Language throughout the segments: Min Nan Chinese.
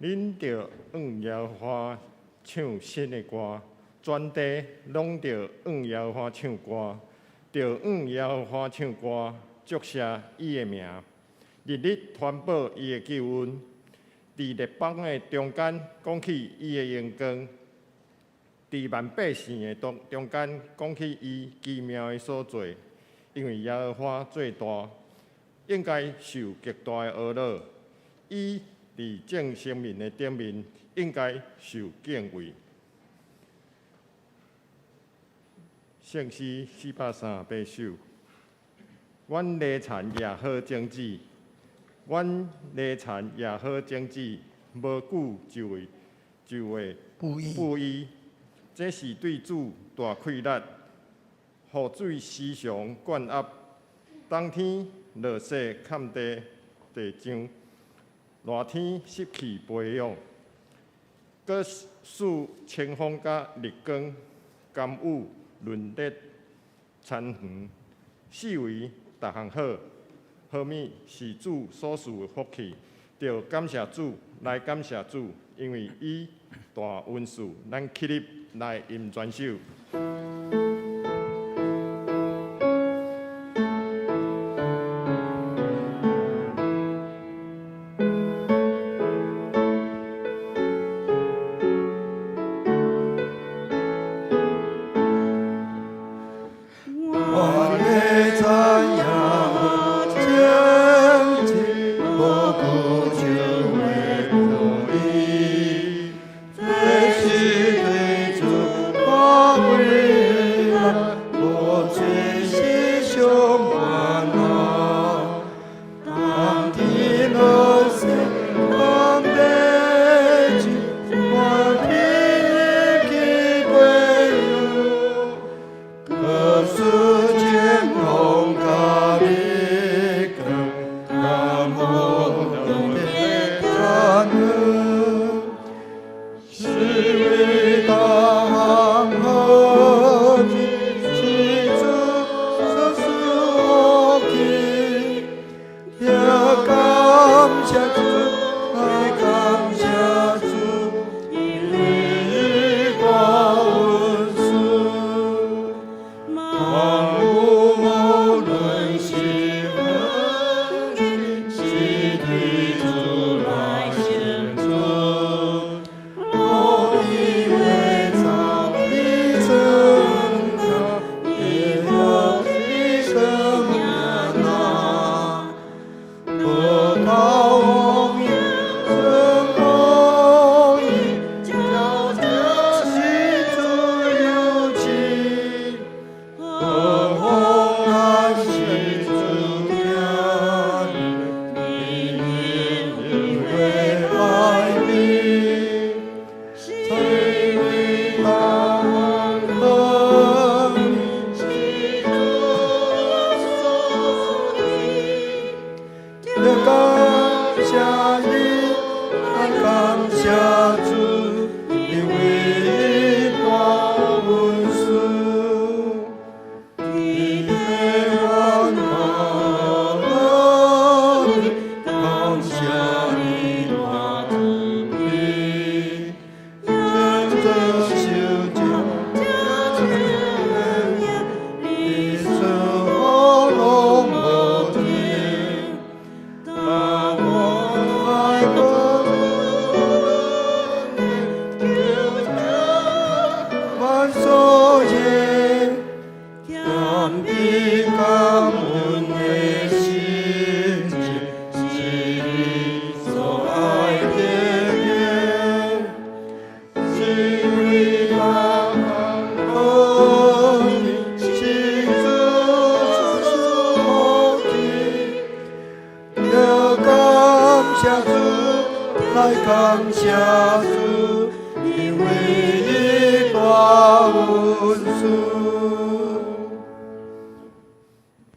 恁著向耶和華唱新的歌，全地攏著向耶和華唱歌，著向耶和華唱歌，祝謝伊的名，日日傳報伊的救恩，佇列邦的中間講起伊的榮光，佇萬百姓的當中間講起伊奇妙的所做，因為耶和華做大，應該受極大的呵咾。伊佇眾生民的頂面，應該受敬畏。聖詩438首，阮犁田也好種子，阮犁田也好種子，無久就會就會布衣。這是對主大氣力，雨水時常灌壓，冬天落雪崁地地上，熱天濕氣培養，閣使清風佮日光、甘雨潤熱田園，四圍逐項好。何物是主所賜的福氣？著感謝主，來感謝主，因為伊大恩賜，咱起立來吟全首。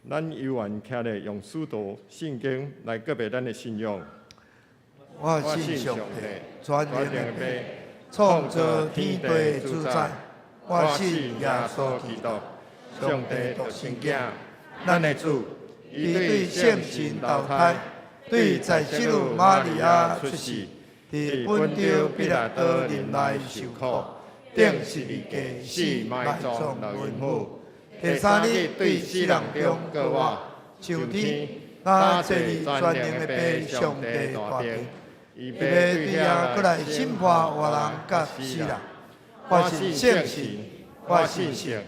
咱犹原徛咧用使徒信經來告白咱的信仰。我信上帝，全能的父，創造天地的主宰。我信耶穌基督，上帝獨生囝，咱的主。伊對聖神投胎，對在聖女瑪利亞出世，佇本丟彼拉多任內受苦，釘十字架死埋葬落陰府。第三日對死人中復活，上天，若坐佇全能的父上帝大爿，伊欲對遐閣來審判活人佮死人。我信聖神，我信聖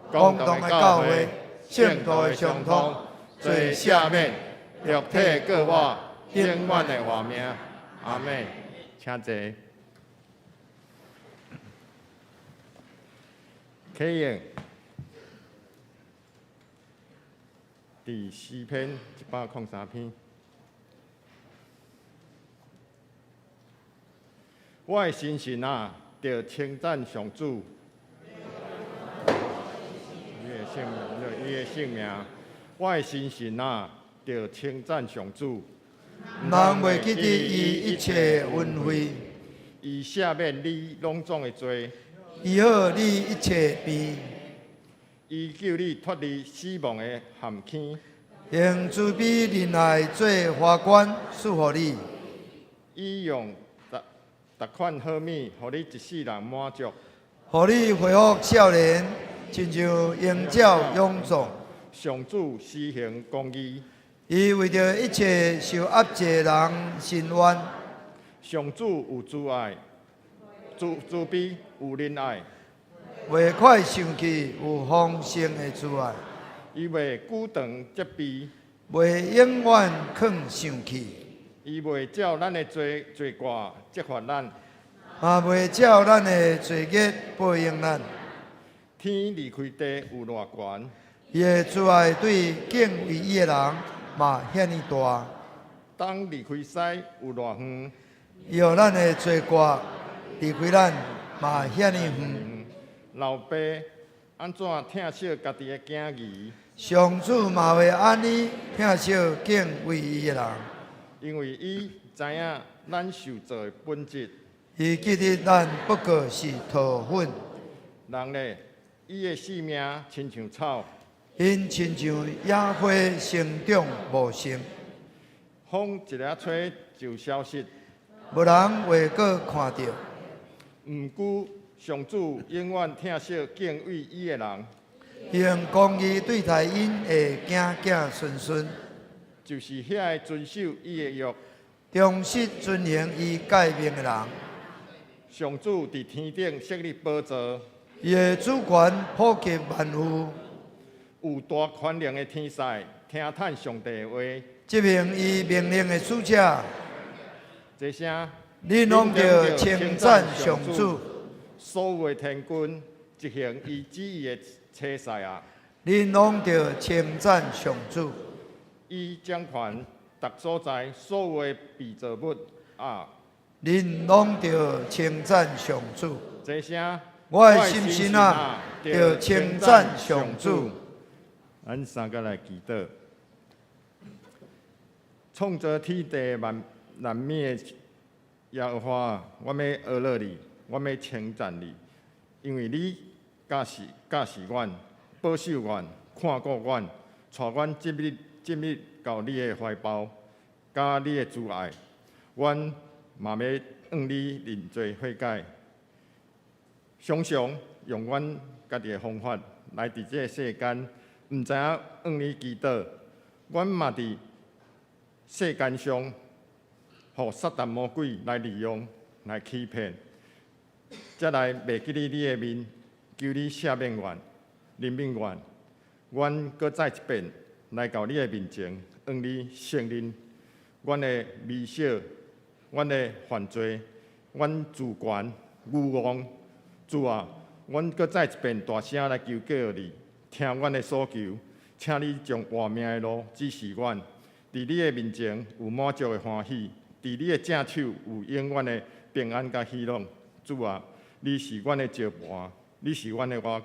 公同的教會，聖徒的相通，罪赦免，肉體復活，永遠的活命。阿們，請坐。啟應，佇詩篇103篇。我的心神啊，著稱讚上主。伊的聖名，伊的聖名。我的心神啊，著稱讚上主。毋通袂記得伊一切恩惠。伊赦免你攏總的罪。醫好你一切病。伊救你脫離死亡的陷坑。用慈悲仁愛做華冠賜予你。伊用逐逐款好物，予你一世人滿足。予你恢復少年，親像鷹鳥勇壯。上主施行公義。伊為著一切受壓制的人伸冤。上主有慈愛，慈慈悲有仁愛。袂快生氣，有豐盛的慈愛。伊袂久長責備，袂永遠囥生氣。伊袂照咱的罪罪過責罰咱，嘛袂照咱的罪孽報應咱。天離開地有偌懸，伊的慈愛對敬畏伊的人嘛遐爾大。東離開西有偌遠，伊予咱的罪過離開咱嘛遐爾遠。老爸按怎疼惜家己的囝兒？上主嘛會按呢疼惜敬畏伊的人，因為伊知影咱受造的本質。伊記得咱不過是塗粉。人咧，伊的性命親像草，𪜶親像野花生長茂盛，風一下吹就消失，無人會閣看著。毋過上主永遠疼惜敬畏伊的人，用公義對待𪜶的囝囝孫孫，就是遐个遵守伊的約，忠實遵行伊誡命的人。上主佇天頂設立寶座，伊的主權普及萬有，有大權能的天使聽趁上帝的話，執行伊命令的使者。這聲，恁攏著稱讚上主。所有的天軍執行伊旨意的差使啊！恁攏著稱讚上主。伊掌權逐所在所有的被造物啊！恁攏著稱讚上主。這聲，我的心神啊，著稱讚上主。咱三个來祈禱。創造天地萬萬物的耶和華，我欲阿樂你，我欲稱讚你，因為你教示教示阮，保守阮，看顧阮，帶阮進入進入到你的懷抱，佮你的慈愛，阮嘛欲向你認罪悔改，常常用阮家己的方法來佇這个世間，毋知影向你祈禱，阮嘛佇世間上，予撒旦魔鬼來利用、來欺騙，才來袂記得你的面，求你赦免阮、憐憫阮。阮閣再一遍來到你的面前，向你承認阮的微小、阮的犯罪、阮自懸、愚妄。主啊，阮閣再一遍大聲來求告你，聽阮的所求，請你將活命的路指示阮。佇你的面前有滿足的歡喜，佇你的正手有永遠的平安佮喜樂。主啊，你是阮的石磐，你是阮的倚靠。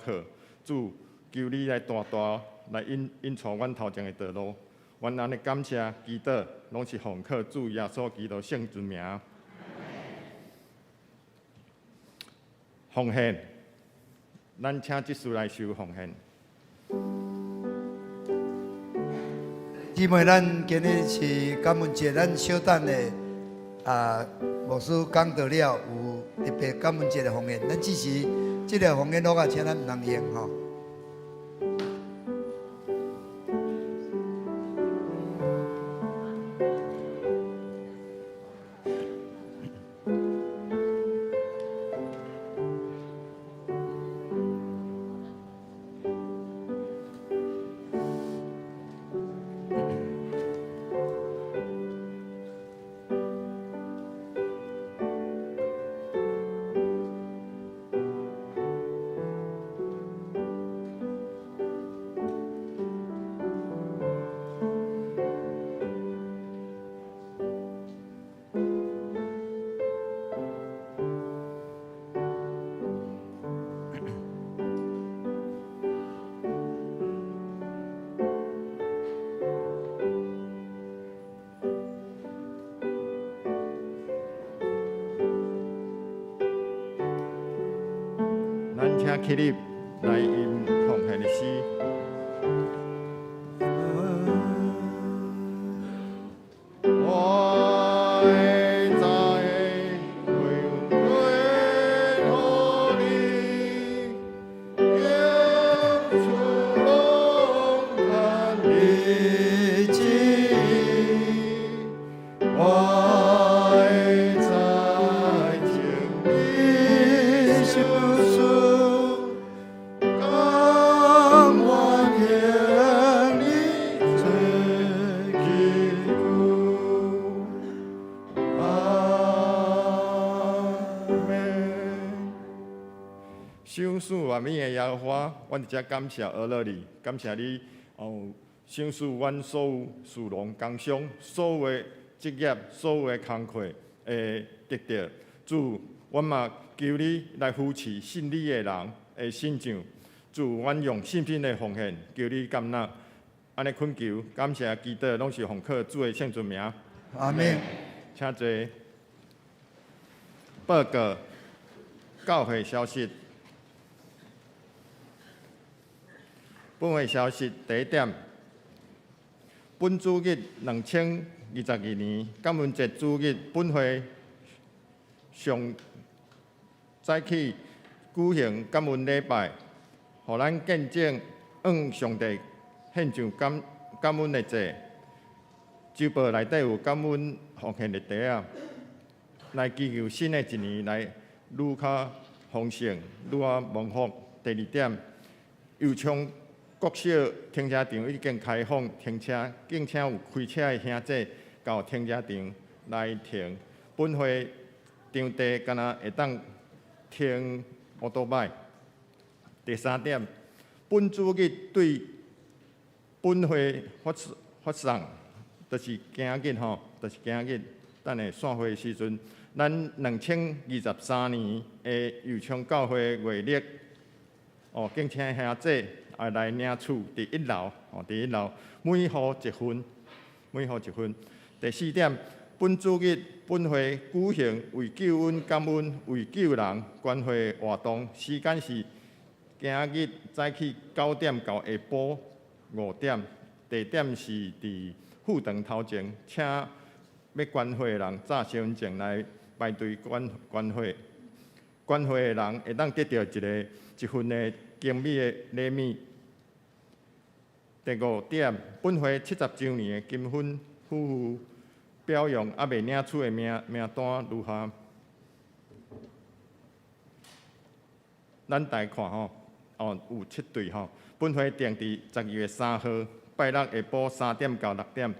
主，求你來大大來引引帶阮頭前的道路。阮按呢感謝祈禱，攏是奉靠主耶穌基督聖尊名。奉獻，咱請執事來收奉獻。姊妹，咱今日是感恩節，咱小等下啊，牧師講道了，有特別感恩節的奉獻，咱只是這个奉獻簿仔，請咱毋通用吼。咱請起立來吟奉獻的詩。我會知永遠予你，永處攏盼你旨意。我會知情你賞賜，甘願行你做基督。阿們。賞賜萬民的耶和華，阮佇遮感謝阿樂你，感謝你哦，賞賜阮所有事農工商，所有的職業，所有的工課會得著。主，阮嘛求你來扶持信你的人的信仰。主，阮用信心的奉獻，求你甘納。按呢懇求，感謝祈禱，攏是奉靠主的聖尊名。阿們。請坐。報告教會消息。本會消息第一點，本主日2022年感恩節主日，本會上早起舉行感恩禮拜，予咱見證向上帝獻上感感恩的祭。周報內底有感恩奉獻的袋仔，來祈求新的一年來愈較豐盛，愈較蒙福。第二點，右昌國小停車場已經開放停車，敬請有開車的兄弟到停車場來停。本會場地敢若會當停烏多擺。第三點，本主日對本會發發送，就是今日吼，就是今日，等下散會時陣，咱2023年的右昌教會月曆，哦，敬請兄弟啊來領取，佇一樓，哦，佇一樓，每戶一份，每戶一份。第四點，本主日本會舉行為救恩感恩、為救人關懷活動，時間是今日早起9點到下晡5點，地點是佇副堂頭前，請欲關懷的人紮身份證來排隊關關懷。關懷的人會當得著一个一份的精美的禮物。第五點，本會70週年的金婚夫婦表揚猶未領取的名名單如下。咱來看吼，哦，有七對吼。本會定佇12月3號拜六下晡3點到6點，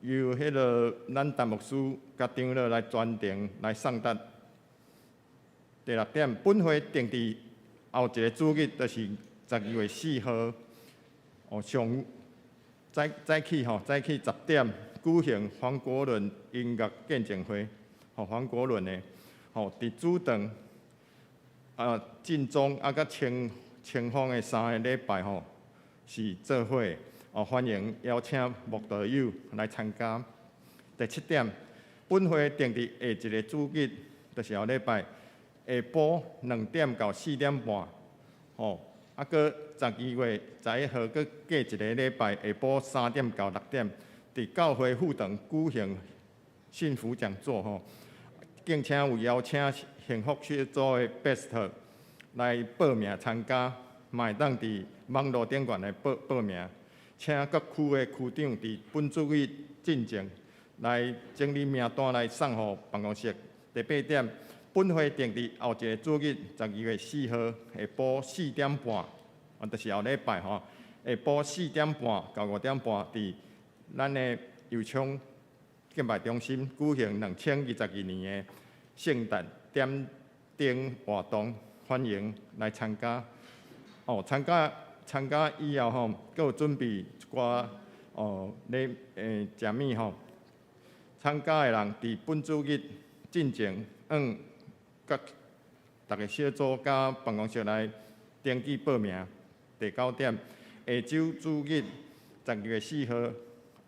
予由彼个咱陳牧師佮長老來專程來送達。第六點，本會定佇後一个主日，就是12月4號，哦，上午早早起吼，早起10點舉行黃國倫音樂見證會，吼，黃國倫的，吼，佇主堂啊，進中啊，佮清清風的三个禮拜吼，是做伙，哦，歡迎邀請慕道友來參加。第七點，本會定佇下一个主日，就是後禮拜下晡2點到4點半，吼，啊，閣12月11號閣過一个禮拜下晡3點到6點，佇教會副堂舉行幸福講座吼，敬請有邀請幸福小組的 Best 來報名參加，嘛會當佇網路頂懸來報名。請各區的區長佇本主日進前來整理名單來送予辦公室。第八點，本會定佇後一个主日12月4號下晡4點半，啊，就是後禮拜吼，下晡4點半到5點半，佇咱的油昌敬拜中心舉行2022年的聖誕點燈活動，歡迎來參加。哦，參加以後吼，閣有準備一寡哦禮食物吼。參加的人佇本主日進前，向各逐个小組佮辦公室來登記報名。第九點，下週主日12月4號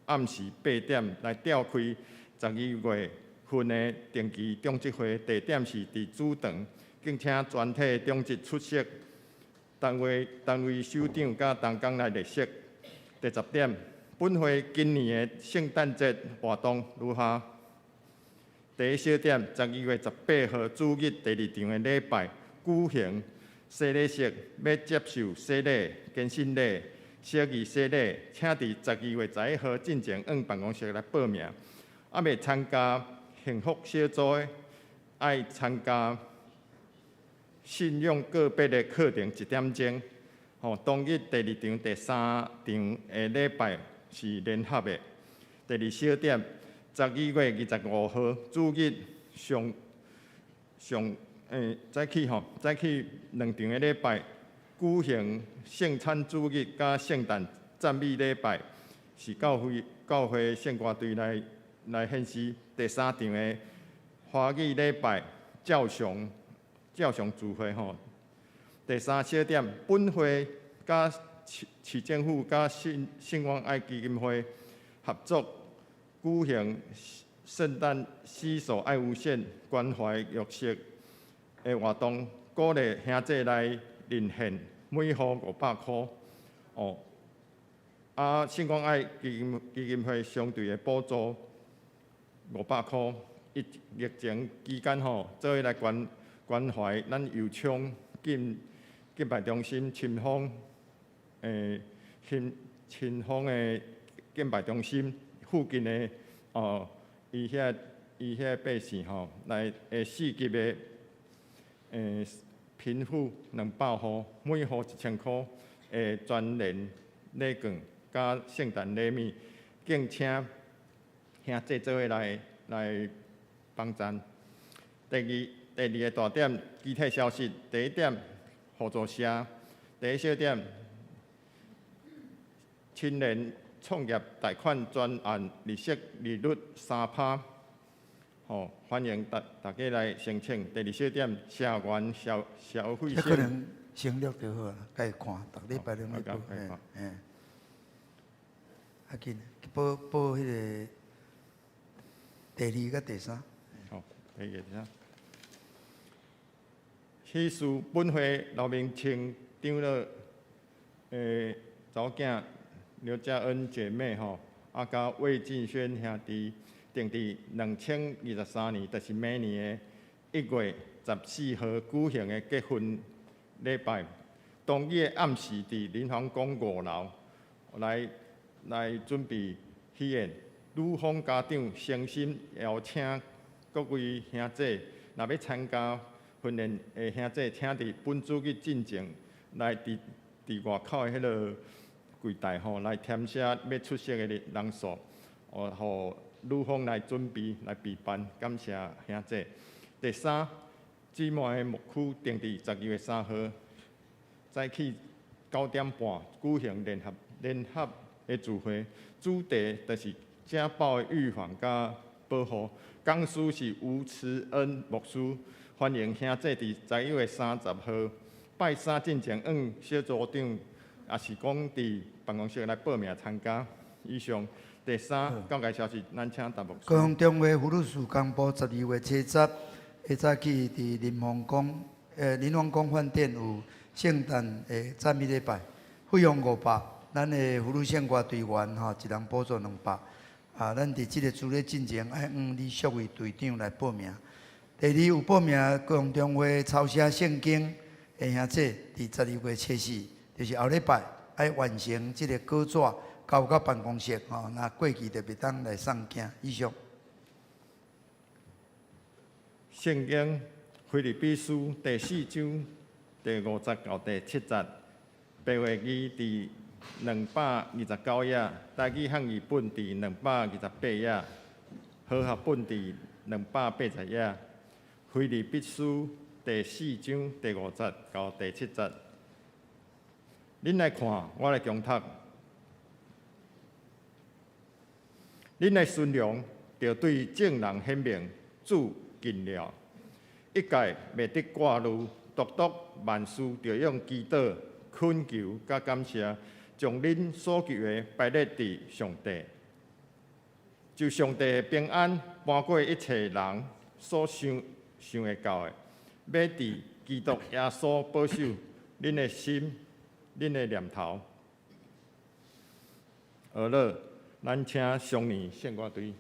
暗時8點來召開12月份的定期長執會，地點是佇主堂，敬請全體長執出席，單位首長佮同工來列席。第十點，本會今年的聖誕節活動如下：第一小點，12月18號主日第二場的禮拜舉行洗禮式，欲接受洗禮、堅信禮、小儀洗禮，請佇12月11號進前向辦公室來報名。猶未參加幸福小組的，愛參加信仰告別的課程一點鐘。吼，當日第二場、第三場的禮拜是聯合的。第二小點，12月25號主日上上早起吼，早起兩場的禮拜舉行聖餐主日佮聖誕讚美禮拜，是教會聖歌隊來獻詩。第三場的華語禮拜照常聚會吼。第三小點，本會佮市政府佮信望愛基金會合作舉行聖誕洗手愛無限關懷弱勢的活動，鼓勵兄弟來認獻每戶500箍哦。啊，信望愛基金會相對的補助500箍。疫情期間吼，做伙來關懷咱油昌敬拜中心親豐的敬拜中心附近的哦，伊遐百姓吼，來四級的貧戶200戶，每戶1000箍的全聯禮券佮聖誕禮物，敬請兄弟做伙來幫贊。第二個大點，具體消息。第一點，互助社。第一小點，青年創業貸款專案利息利率3趴，吼，歡迎大家來申請。第二小點，社員消費這可能省略就好啦，家己看，逐禮拜攏咧報，嘿，嘿。啊緊，報彼个第二佮第三。好，第二、第三。喜事本會劉明清長老查某囝劉嘉恩姐妹吼，啊，佮魏進軒兄弟，定佇2023年，就是明年的1月14號舉行的結婚禮拜。當日的暗時佇林皇宮五樓來準備喜宴。女方家長誠心邀請各位兄弟，若欲參加婚宴的兄弟，請佇本主日進前來佇外口的彼个櫃台吼來填寫欲出席的人數，哦，予女方來準備來備辦，感謝兄弟。第三，姊妹的牧區定佇12月3號早起9點半舉行聯合的聚會，主題就是家暴的預防佮保護。講師是吳慈恩牧師，歡迎兄弟佇11月30號拜三進前，向小組長，抑是講佇辦公室來報名參加。以上第三告解消息，咱請陳牧師。高雄中會婦女事工部12月70，下早起佇林皇宮飯店有聖誕的讚美禮拜，費用500，咱的婦女聖歌隊員吼，一人補助200。啊，咱佇這个主日進前愛向李淑慧隊長來報名。第二，有報名共中會抄寫聖經的兄弟，佇12月初4，就是後禮拜愛完成這个稿紙，交到辦公室吼，若過期就袂當來送件。以上。聖經腓立比書第四章第五節到第七節，白話字佇229頁，台語漢語本佇228頁，和合本佇280頁。腓立比書第四章第五節到第七節，恁來看，我來強讀。恁的順良，著對眾人顯明，主近了。一概袂得掛慮，獨獨萬事著用祈禱、懇求佮感謝，將恁所求的擺列佇上帝。就上帝的平安，瞞過一切人所想想會到的，欲佇基督耶穌保守恁的心、恁的念頭。好了，咱請雙年聖歌隊。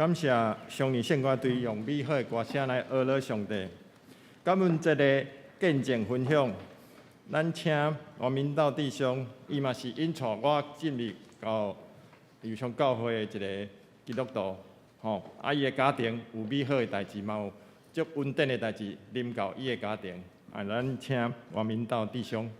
感謝上年聖歌隊用美好的歌聲來呵咾上帝。感恩節的見證分享，咱請王明道弟兄，伊嘛是引帶我進入到右昌教會的一个基督徒，吼，啊，伊的家庭有美好的代誌，嘛有足恩典的代誌臨到伊的家庭。啊，咱請王明道弟兄。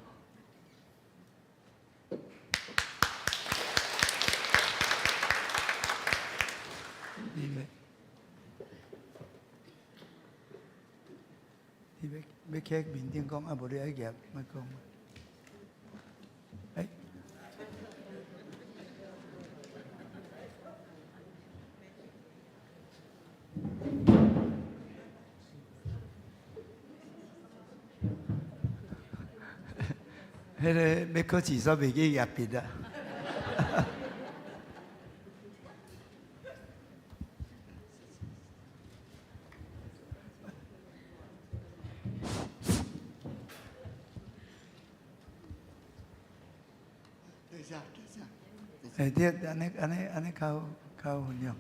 你欲徛面頂講，啊無你愛舉莫講。欸，彼个欲去廁所袂記挾筆啊。等一下，等一下。欸，對，按呢按呢按呢較較有分量。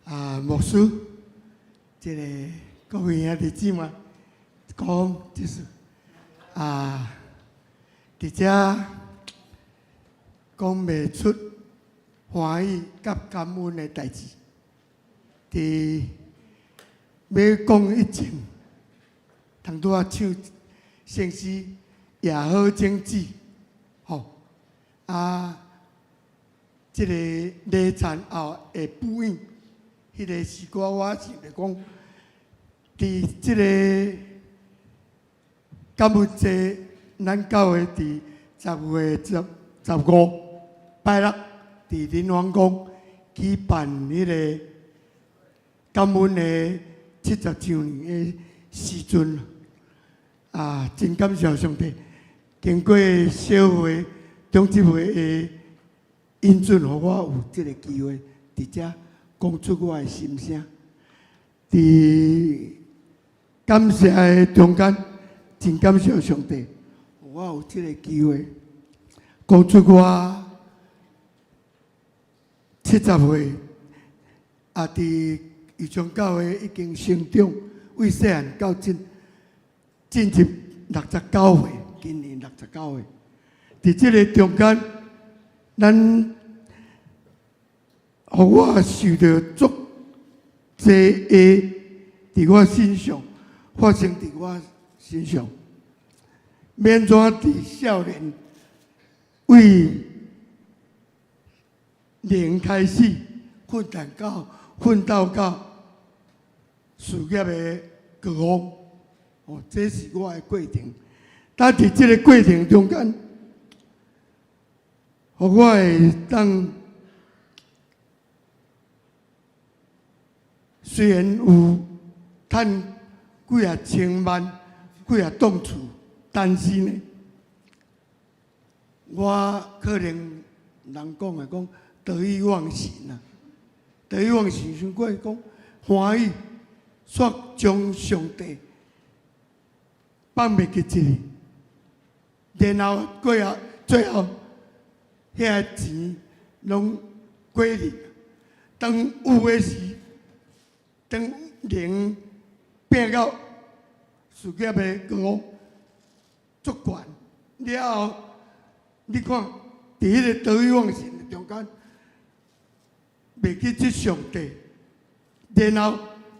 啊，牧師，這个各位兄弟姊妹，講就是啊，佇遮講袂出歡喜佮感恩的代誌。佇欲講以前，頭拄仔唱聖詩也好種子，吼啊，這个禮餐後的補養，彼个詩歌我想著講，佇這个感恩節，咱教會佇10月15拜六，佇林皇宮舉辦彼个感恩的70週年的時陣，啊，真感謝上帝，經過小會長執會的允准，予我有這个機會佇遮講出我的心聲。佇感謝的中間，真感謝上帝，予我有這个機會講出我70歲，啊，佇右昌教會已經成長，為細漢到進入69歲，今年69歲。佇這个中間，咱予我受著足濟的，佇我身上發生佇我身上。免怎佇少年為零開始奮鬥到奮鬥到事業的高峰，哦，這是我的過程。但佇這个過程中間，予我會當雖然有趁幾仔千萬、幾仔棟厝，但是呢，我可能人講的講得意忘形啊，得意忘形，傷過講歡喜，煞將上帝放袂記一个，然後過後最後，遐錢攏過去。當有的時，當零變到事業的高峰，足懸了後，你看佇彼个得意忘形的中間，袂記這上帝，然後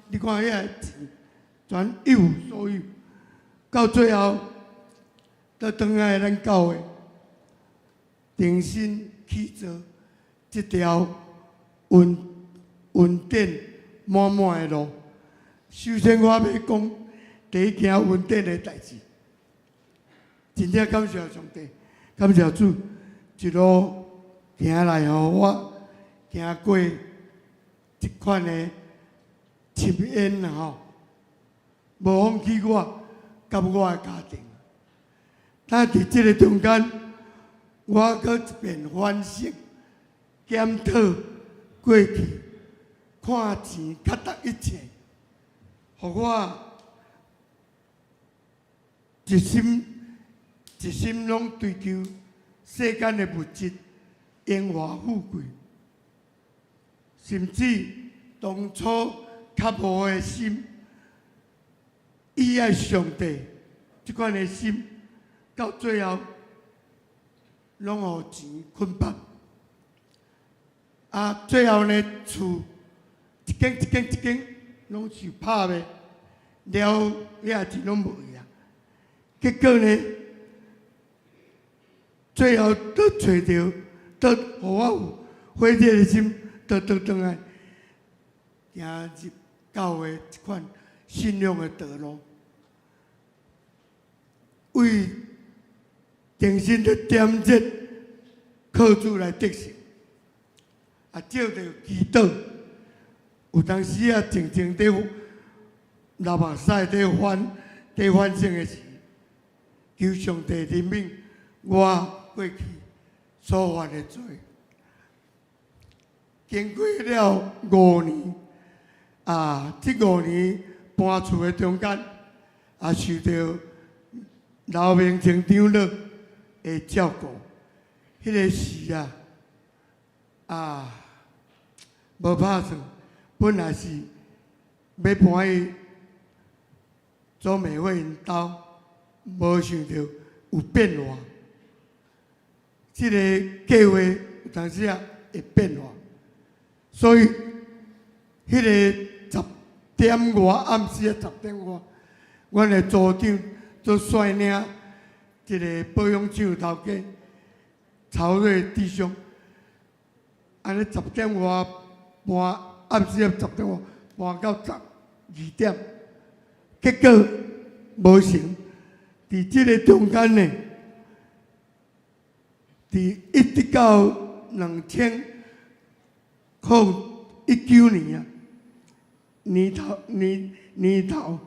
你看遐个錢全一無所有，到最後，倒轉來咱教會重新起造這條恩恩典滿滿的路。首先，我欲講第一件恩典的代誌，真正感謝上帝，感謝主，一路行來予我行過這款的深淵啊吼，無放棄我佮我的家庭。但佇這个中間，我閣一遍反省檢討過去，看錢較值一切，予我一心一心攏追求世間的物質，榮華富貴，甚至當初較無的心，伊愛上帝這款的心，到最後攏予錢捆綁。啊，最後呢，厝一間一間一間攏是拍賣，了遐錢攏無去啊。結果呢，最後都揣著，都予我有火熱的心，都倒轉來行入教會這款信仰的道路，為重新的點熱，靠主來得勝。啊，借著祈禱，有當時啊，靜靜佇流目屎佇反佇反省的時，求上帝憐憫我過去所犯的罪。經過了五年，啊，這五年搬厝的中間，也受著劉明清長老的照顧。彼個時啊，啊，無拍算，本來是欲搬去左美惠𪜶兜，無想著有變化。這个計劃有當時啊會變化，所以彼個十點外暗時啊十點外，阮的組長做率領一个保養廠頭家曹瑞弟兄，按呢十點外半，暗時啊十點外半到12點，結果無成。佇這个中間呢，佇一直到2019年啊，年頭年年頭，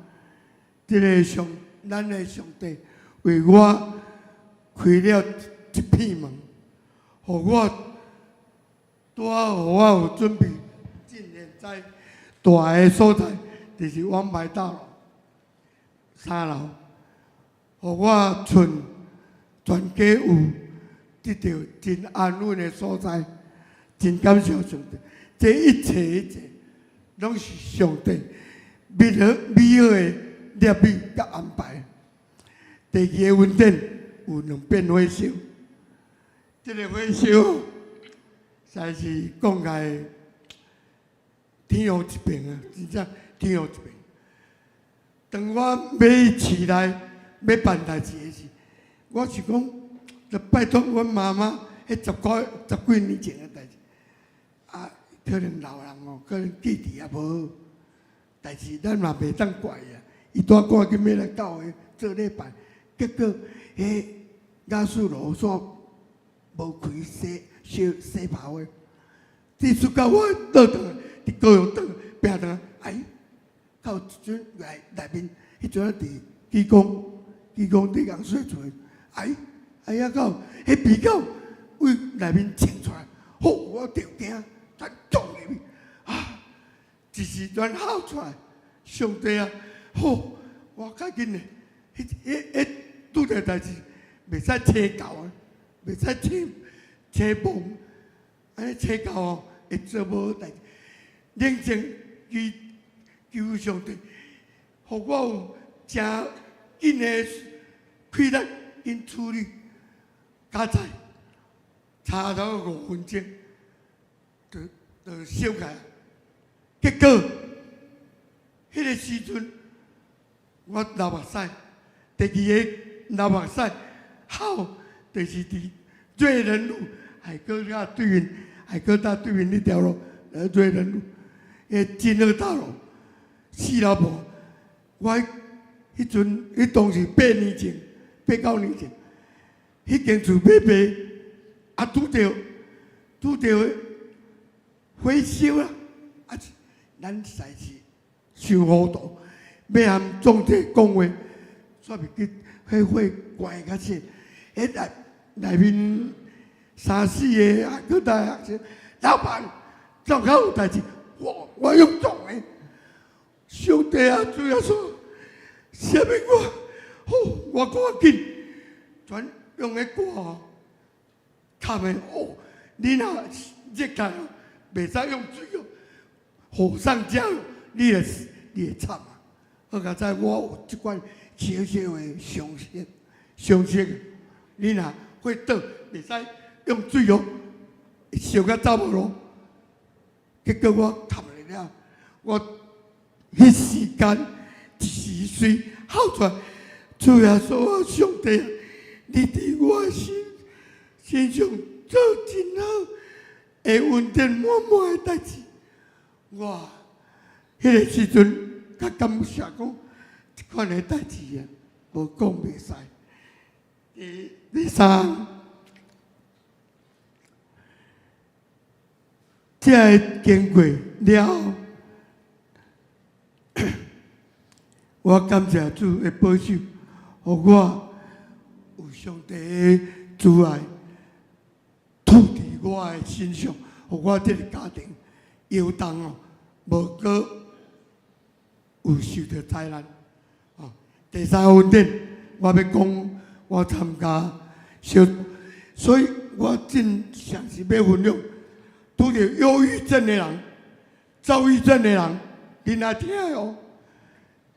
這个上咱的上帝為我開了一片門，予我拄好予我有準備進現在大的所在，就是王牌大樓三樓，予我賰全家有得著真安穩的所在，真感謝上帝。這一切一切，攏是上帝美好美好的立意佮安排。第二個恩典有兩遍火燒，這个火燒實在是講起來天予一爿啊，真正天予一爿。當我欲去市內欲辦代誌的時，我是講，就拜託阮媽媽，彼十幾年前的代誌，啊，可能老人哦，可能記憶也無好，但是咱嘛袂當怪伊啊。伊拄仔趕緊欲來教會做禮拜，結果彼瓦斯爐煞無開洗燒洗泡的，這出到我倒轉來，佇高雄轉拚轉來，哎，到一陣內內面，彼陣佇基工，基工佇共洗厝的，哎，哎呀到，彼味狗為內面衝出來，吼，我著驚，咱撞入去，啊，一時陣吼出來，上帝啊，好，我較緊的，彼彼彼拄著代誌，袂使請教啊，袂使請請幫，按呢請教哦，會做無好代誌。冷靜祈求上帝，予我有誠緊的氣力，緊處理。較早差頭5分鐘，就就燒起來。結果，彼个時陣，我流目屎。第二個流目屎，吼，就是佇瑞仁路海哥大對面，海哥大對面彼條路，瑞仁路，彼金樂大樓四樓半。我彼陣，彼當時8年前，八九年前，彼間厝欲賣，啊，拄著火燒啦，啊，咱實在是傷糊塗，欲和總體講話，煞袂記彼火關較細，彼內內面三四个啊，閣大學生，老闆，怎較有代誌？我我用撞的，上帝啊，主耶穌，啥物我，好，我趕緊，全用彼歌砍的哦，你若熱開，袂使用水哦，火上澆油，你會死，你會慘啊！好佳哉，我有這款小小的常識，常識，你若火燙，袂使用水哦，燒甲走無路。結果我含了，我彼時間一時水哭出來，主耶穌啊，上帝，你佇我身身上做真好，會恩典滿滿的代誌。我彼個時陣較感謝講，這款的代誌啊，無講袂使。第三，這个經過了後，我感謝主的保守，予我有上帝的慈愛吐佇我的身上，予我這个家庭搖動哦，無閣有受著災難。哦，第三個恩典，我欲講我參加小，所以我真誠是欲分享。拄著憂鬱症的人、躁鬱症的人，恁愛聽哦。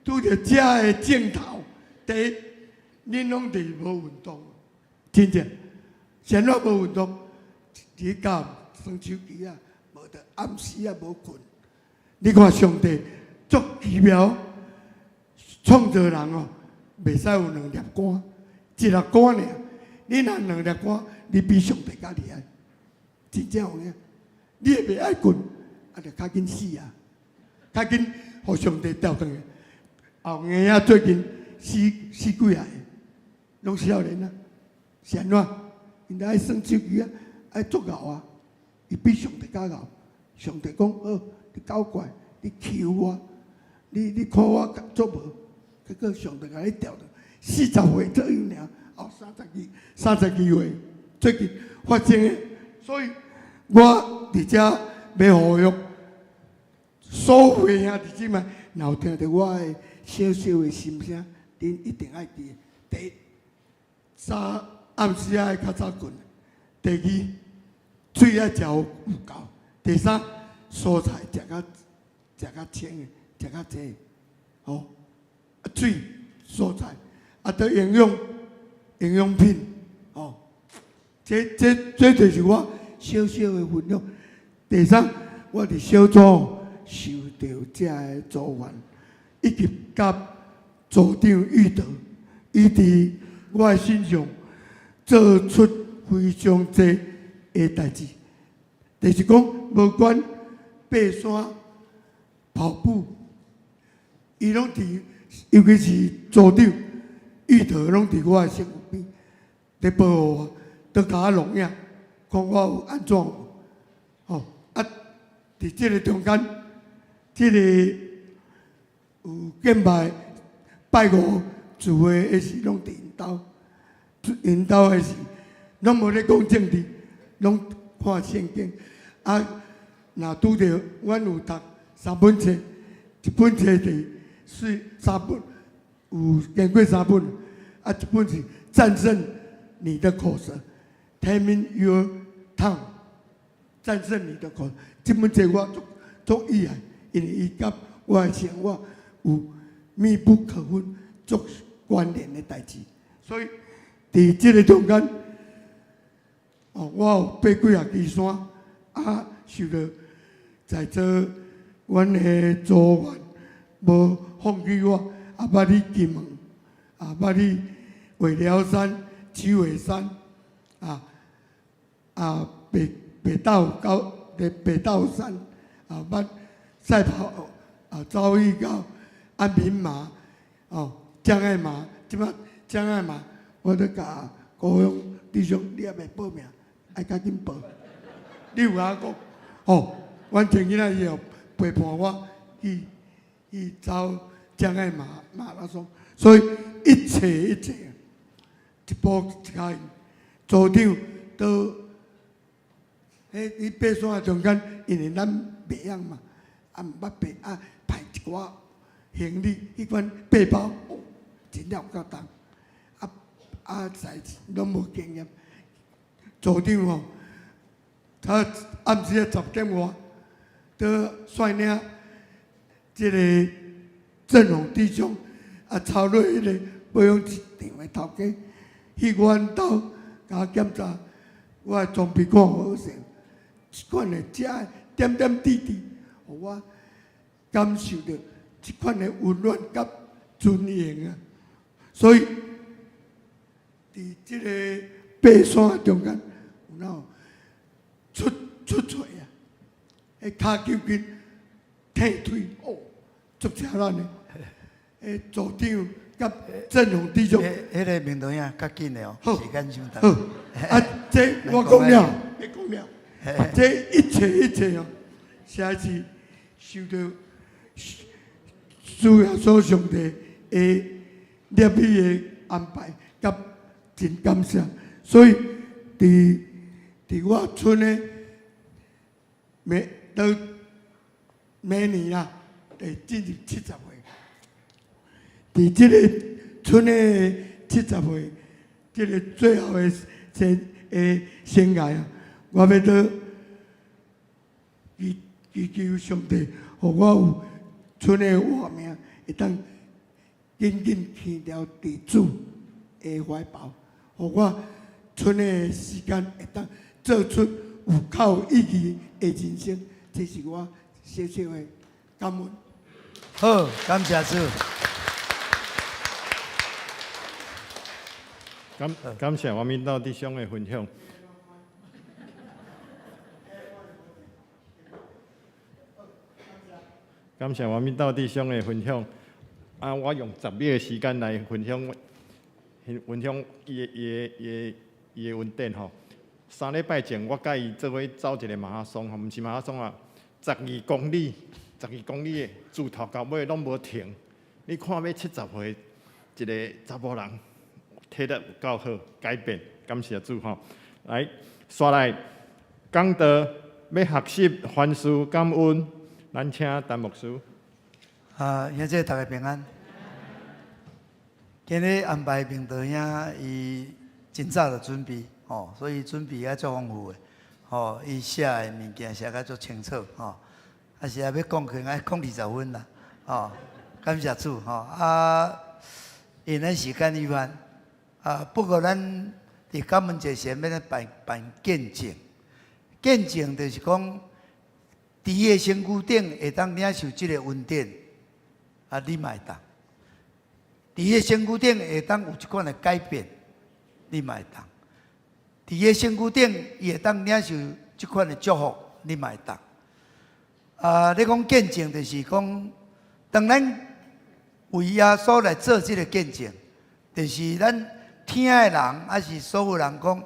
拄著這个症頭，第一，恁攏佇無運動，真正，啥怎無運動？佇教耍手機啊，無就暗時啊無睏。你看上帝足奇妙，創造人哦，袂使有兩粒肝，一粒肝爾。你若兩粒肝，你比上帝較厲害，真正有影。你會袂愛睏，啊，就較緊死啊！較緊予上帝調轉去。後嬰仔最近死死幾個，攏少年啊，是按怎？𪜶愛耍手機啊，愛足𠢕啊，伊比上帝較𠢕。上帝講好，你搞怪，你欺負我，你看我做無？結果上帝共你調轉，40歲左右爾，後32、32歲，最近發生的，所以我佇遮欲呼籲所有的兄弟姊妹，若有聽著我的小小的心聲，恁一定愛記。第一，早暗時愛較早睏；第二，水愛食有夠；第三，蔬菜食較清的，食較濟，吼。水、蔬菜，啊，佇營養品，吼。這就是我小小的分享。第三，我佇小組受著這个組員，以及佮組長遇到，伊佇我的身上做出非常濟的代誌。就是講，無管爬山、跑步，伊攏佇，尤其是組長遇到，攏佇我的身邊，佇保護我，都共我錄影，看我有按怎無。吼啊！佇這个中間，這个有敬拜拜五聚會的時，攏佇𪜶兜，𪜶兜的時，攏無咧講政治，攏看聖經。啊，若拄著阮有讀三本冊，一本冊就是三本，有經過三本，啊，一本是戰勝你的口舌，Taming Your Tongue，戰勝你的口舌。這本冊我足足喜愛，因為伊佮我的生活有密不可分、足關聯的代誌。所以佇這个中間，哦，我有爬幾仔支山，啊，受著在座阮的組員無放棄我，啊，捌去金門，啊，捌去尾寮山、七尾山，啊，北道高的北道山，啊，捌賽跑，啊，遭遇到安平馬，哦，障礙馬，這擺障礙馬，我咧共高雄弟兄，你猶未報名，愛較緊報。你有共我講，哦，阮前囡仔伊有陪伴我去走障礙馬馬拉松，所以一切一切，一步一跤印，組長都，彼佇爬山的中間，因為咱袂曉嘛，啊毋捌爬啊，排一寡行李，彼款背包，哦，真正有夠重，啊，實攏無經驗，組長吼，才暗時仔10點外，佇率領這个振榮弟兄啊，操落彼个保養場的頭家去阮兜，共我檢查我的裝備看有好勢，這款的遮的點點滴滴，予我感受著這款的溫暖佮尊榮啊！所以，佇這个爬山中間，有哪有出出錯啊？彼跤球筋退腿哦，足吃力的。彼組長佮振榮弟兄，彼个明道兄較緊的哦，時間傷長。好，啊，這我講了，你講了，這一切一切哦，實在是受著主耶穌上帝的立意的安排，佮真感謝。所以，佇我賰的每到明年啦，會進入70歲。佇這个賰的70歲，這个最後的生涯啊，我欲閣祈求上帝，予我有賰的活命，會當緊緊牽牢佇主的懷抱，予我賰的時間會當做出有較有意義的人生，這是我小小的感恩。好，感謝主。感謝我們老弟兄的分享。感謝我們老弟兄的分享。啊，我用10秒的時間來分享，分享伊的恩典吼。3禮拜前，我佮伊做伙走一个馬拉松吼，毋是馬拉松啊，12公里，12公里的，自頭到尾攏無停。你看欲70歲一个查某人，體力有夠好，改變，感謝主吼。來，紲來講道欲學習凡事感恩，咱請陳牧師。啊，兄弟大家平安。今日安排明道兄，伊真早就準備，吼，所以準備也足豐富的，吼，伊寫的物件寫甲足清楚，吼。啊是啊，欲講可能愛講20分啦，吼。感謝主，吼。啊，因為時間有限，啊，不過咱佇感恩節前欲來辦見證，見證就是講，佇伊的身軀頂會當領受這個恩典，啊，你嘛會當。佇伊的身軀頂會當有這款的改變，你嘛會當。佇伊的身軀頂，伊會當領受這款的祝福，你嘛會當。啊，你講見證就是講，當咱為耶穌來做這个見證，就是咱聽的人，抑是所有人講，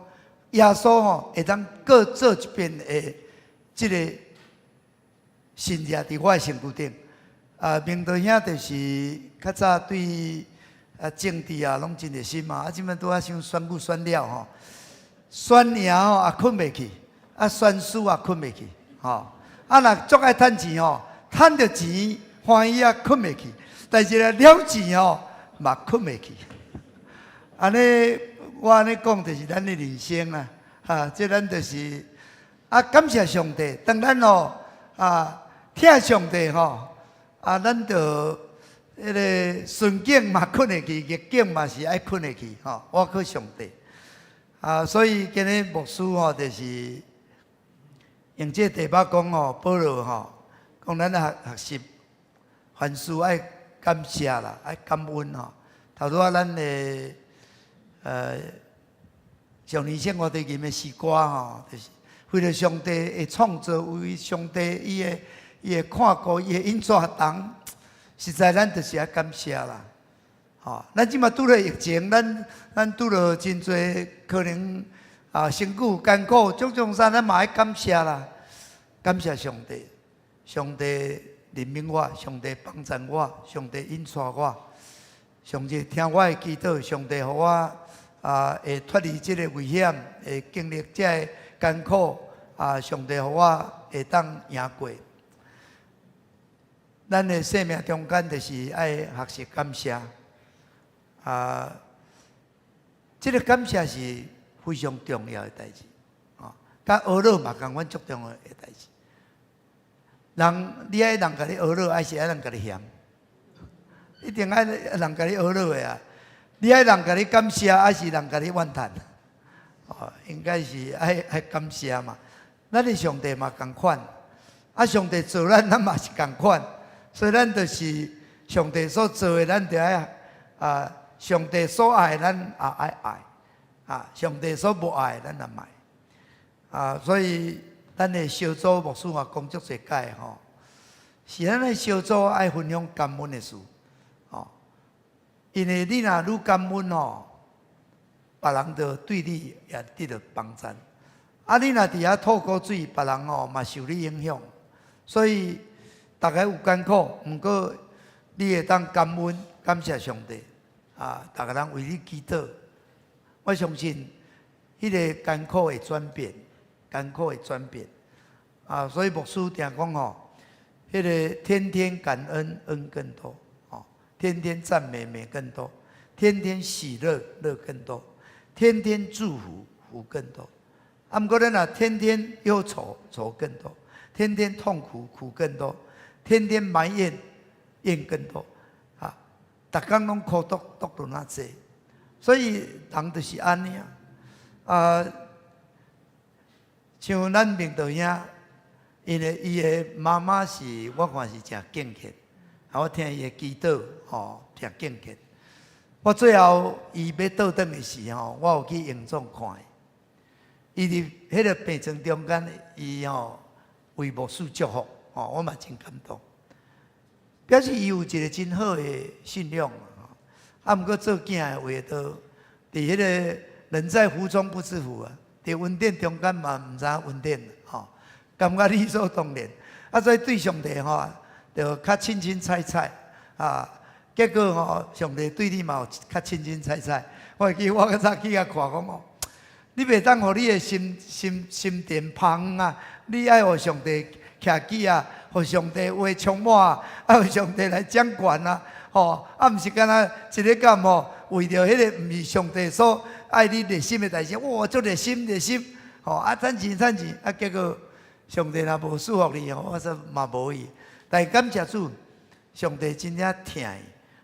耶穌吼會當閣做一遍的這个神跡佇我的身軀頂。啊，明道兄就是較早對啊政治啊攏真熱心嘛，啊，這擺拄仔想選舉選了吼，選贏吼也睏袂去，啊選輸也睏袂去，吼。啊若足愛趁錢吼，趁著錢歡喜啊睏袂去，但是咧了錢吼嘛睏袂去。按呢，我按呢講就是咱的人生啊，哈，這咱就是啊感謝上帝，當咱吼啊疼上帝吼，啊咱就彼个順境嘛睏會去，逆境嘛是愛睏會去，吼，我靠上帝。啊，所以今日牧師吼就是用這个題目講吼，保羅吼講咱學習凡事愛感謝啦，愛感恩吼。頭拄仔咱的少年生活最近的詩歌吼，就是為著上帝的創造，為上帝伊的看顧，伊的引帶同，實在咱就是愛感謝啦。吼，咱這馬拄著疫情，咱拄著真濟可能啊，身軀艱苦，種種啥，咱嘛愛感謝啦。感謝上帝，上帝憐憫我，上帝幫助我，上帝引帶我，上帝聽我的祈禱，上帝予我啊會脫離這个危險，會經歷這个艱苦啊，上帝予我會當贏過。咱的生命中間就是愛學習感謝啊，這个感謝是非常重要的代誌。啊，佮呵咾嘛仝款足重要的代誌。人你愛人共你呵咾，還是愛人共你嫌？一定愛人共你呵咾的啊！你愛人共你感謝，還是人共你怨嘆？哦，應該是愛感謝嘛。咱的上帝嘛仝款，啊，上帝造咱，咱嘛是仝款，所以咱就是上帝所造的，咱就愛啊，上帝所愛，咱也愛愛，啊，上帝所無愛，咱也莫。啊，所以咱的小組牧師嘛講足濟擺吼，是咱的小組愛分享感恩的事，吼，因為你若愈感恩吼，別人就對你也得著幫贊。啊，你若佇遐吐苦水，別人吼嘛受你影響。所以逐家有艱苦，毋過你會當感恩，感謝上帝。啊，逐个人為你祈禱，我相信彼个艱苦會轉變，艱苦會轉變。啊，所以牧師定講吼，彼个天天感恩，恩更多；哦，天天讚美，美更多；天天喜樂，樂更多；天天祝福，福更多。啊，毋過咱若天天憂愁，愁更多；天天痛苦，苦更多；天天埋怨，怨更多。啊，逐工攏苦毒，毒著那濟。所以人就是按呢啊。啊，像咱明道兄，因為伊的媽媽是我看是誠敬虔，啊，我聽伊的祈禱，吼，誠敬虔。我最後伊欲倒轉的時吼，我有去榮總看伊。伊佇彼个病床中間，伊吼為牧師祝福，吼，我嘛真感動。表示伊有一个真好的信仰，啊，毋過做囝的話，都佇彼个人在福中不知福啊，佇恩典中間嘛毋知影恩典，吼，感覺理所當然，啊，所以對上帝吼，就較凊凊彩彩，啊，結果吼，上帝對你嘛有較凊凊彩彩。我會記我較早去遐看講哦，你袂當予你的心田芳啊！你愛予上帝徛起啊，予上帝話充滿啊，愛予上帝來掌權啊！吼，啊，毋是干焦一个感吼，為著彼個毋是上帝所愛你熱心的代誌，哇，足熱心熱心，吼，啊，趁錢趁錢，啊，結果上帝若無賜福你吼，我說嘛無去。但是感謝主，上帝真正疼伊，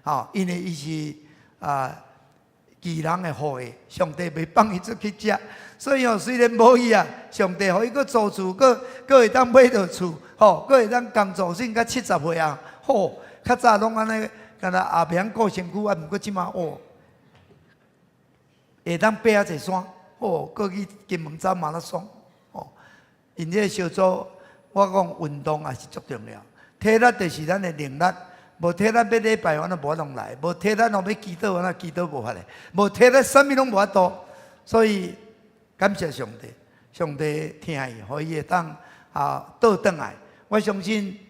吼，因為伊是啊。義人的後裔，上帝袂放伊出去食，所以吼，雖然無去啊，上帝予伊閣租厝，閣會當買著厝，吼，閣會當工作算甲70歲啊，吼，較早攏按呢，敢若也袂曉顧身軀啊，毋過這馬哦，會當爬遐濟山，吼，閣去金門走馬拉松，吼，𪜶這个小組，我講運動也是足重要，體力就是咱的能力。無體力欲禮拜，我都無法度來；無體力，我欲祈禱，我那祈禱無法咧；無體力，啥物攏無法度。所以感謝上帝，上帝疼伊，予伊會當啊倒轉來。我相信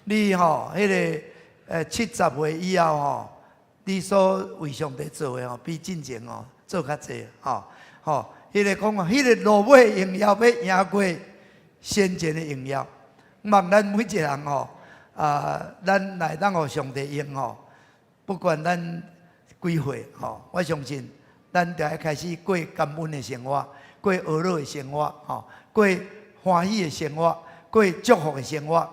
你吼，彼个70歲以後吼，你所為上帝做的吼，比進前吼做較濟吼吼。彼个講啊，彼个落尾榮耀欲贏過先前的榮耀。望咱每一個人吼。啊，咱來當予上帝用吼，不管咱幾歲吼，我相信咱就愛開始過感恩的生活，過呵咾的生活，吼，過歡喜的生活，過祝福的生活。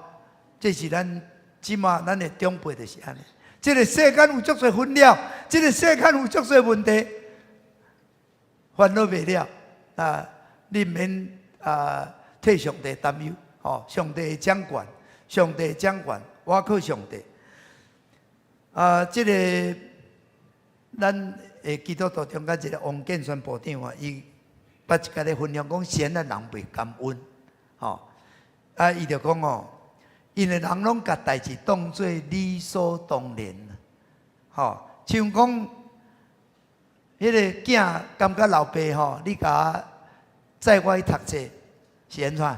這是咱這馬咱的長輩就是按呢。這个世間有足濟紛擾，這个世間有足濟問題，煩惱袂了啊！你毋免啊替上帝擔憂，吼，上帝會掌管。上帝掌管，我靠上帝。啊，這个咱的基督徒中間一个王建宣部長啊，伊捌一家咧分享講，閒的人袂感恩，吼。啊，伊就講哦，因為人攏共代誌當做理所當然，吼，像講彼个囝感覺老爸吼，你共我載我去讀冊是按怎？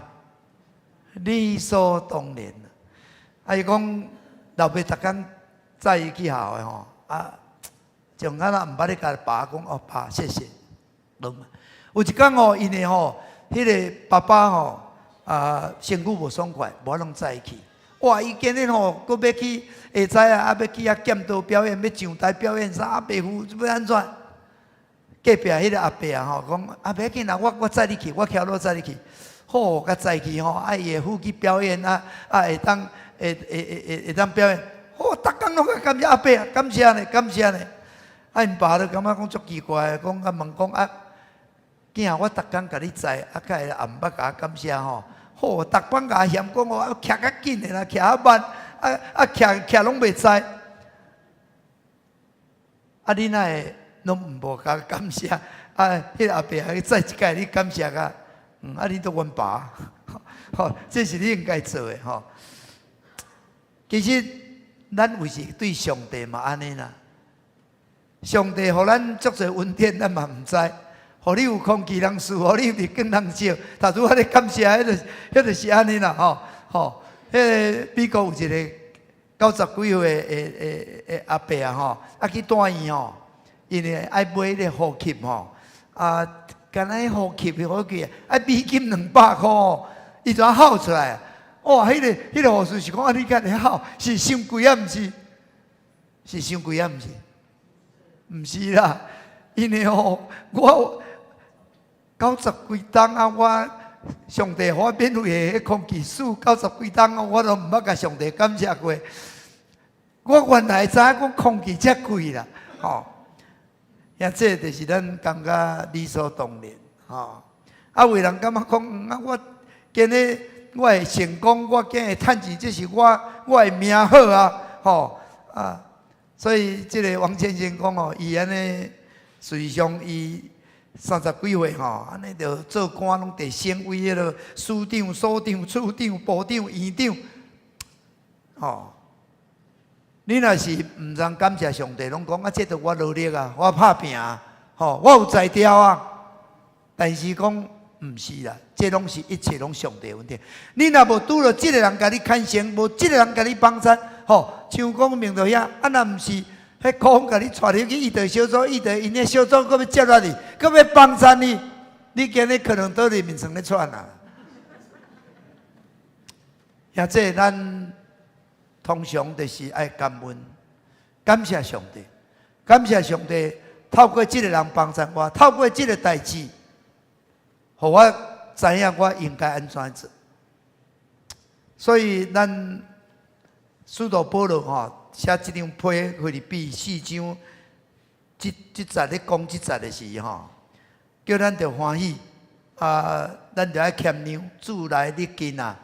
理所當然。啊，伊講老爸逐工載伊去學校的吼，啊，像敢若毋捌咧共爸講哦，爸謝謝，攏。有一工吼，因為吼，彼个爸爸吼，啊，身軀無爽快，無法度載伊去。哇！伊今日吼，閣欲去下早啊，啊，欲去遐劍道表演，欲上台表演啥，啊，袂赴欲按怎？隔壁彼个阿伯啊吼，講啊，袂要緊啦，我載你去，我騎驢載你去。好，共載去吼，啊伊會赴去表演啊，啊會當會會會會會當表演，好，逐工攏共感謝阿伯啊，感謝呢，感謝呢。啊，𪜶爸就感覺講足奇怪，講啊問講啊，囝，我逐工共你載，啊，敢會也毋捌共我感謝吼？好，逐擺共嫌講我啊，徛較緊的啦，徛較慢，啊啊徛徛攏袂知。啊，你哪會攏毋無共我感謝？啊，彼个阿伯還去載一擺，你感謝甲，啊，你都阮爸，吼，這是你應該做的吼。其實，咱有時對上帝嘛按呢啦。上帝予咱足濟恩典，咱嘛毋知。予你有空氣通吸，予你有日光通照，頭拄仔咧感謝，彼個彼就是按呢啦，吼吼。彼个美國有一個90幾歲的阿伯啊，吼，啊去住院吼，因為愛買彼个呼吸吼，啊，敢若呼吸的呼吸，愛美金200箍，伊就吼出來。哇，彼个護士是講啊，你敢會吼？是傷貴啊，毋是？是傷貴啊，毋是？毋是啦，因為吼，我90幾冬啊，我上帝予我免費的彼空氣吸90幾冬啊，我都毋捌共上帝感謝過。我原來知影講空氣遮貴啦，吼！遐這就是咱感覺理所當然，吼！啊，有人感覺講啊，我今日我會成功，我今日會趁錢，這是我的命好啊，吼啊！所以這个王先生講哦，伊按呢，事實上伊30幾歲吼，按呢就做官攏佇省位彼个司長、所長、處長、部長、院長，吼！你若是毋通感謝上帝，攏講啊，這著我努力啊，我拍拚啊，吼，我有才調啊。但是講毋是啦，這攏是一切攏上帝恩典。你若無拄著這个人共你牽線，無這个人共你幫贊，吼，像講明道遐，啊若毋是，彼高峰共你帶入去伊的小組，伊的𪜶的小組，閣欲接納你，閣欲幫贊你，你今日可能倒佇眠床咧喘啊。遐這咱通常就是愛感恩，感謝上帝，感謝上帝透過這个人幫贊我，透過這个代誌，予我知影我應該按怎做。所以咱使徒保羅吼寫這張批腓立比四章，這節咧講這節的時吼，叫咱著歡喜啊，咱著愛謙讓，主來日近啊。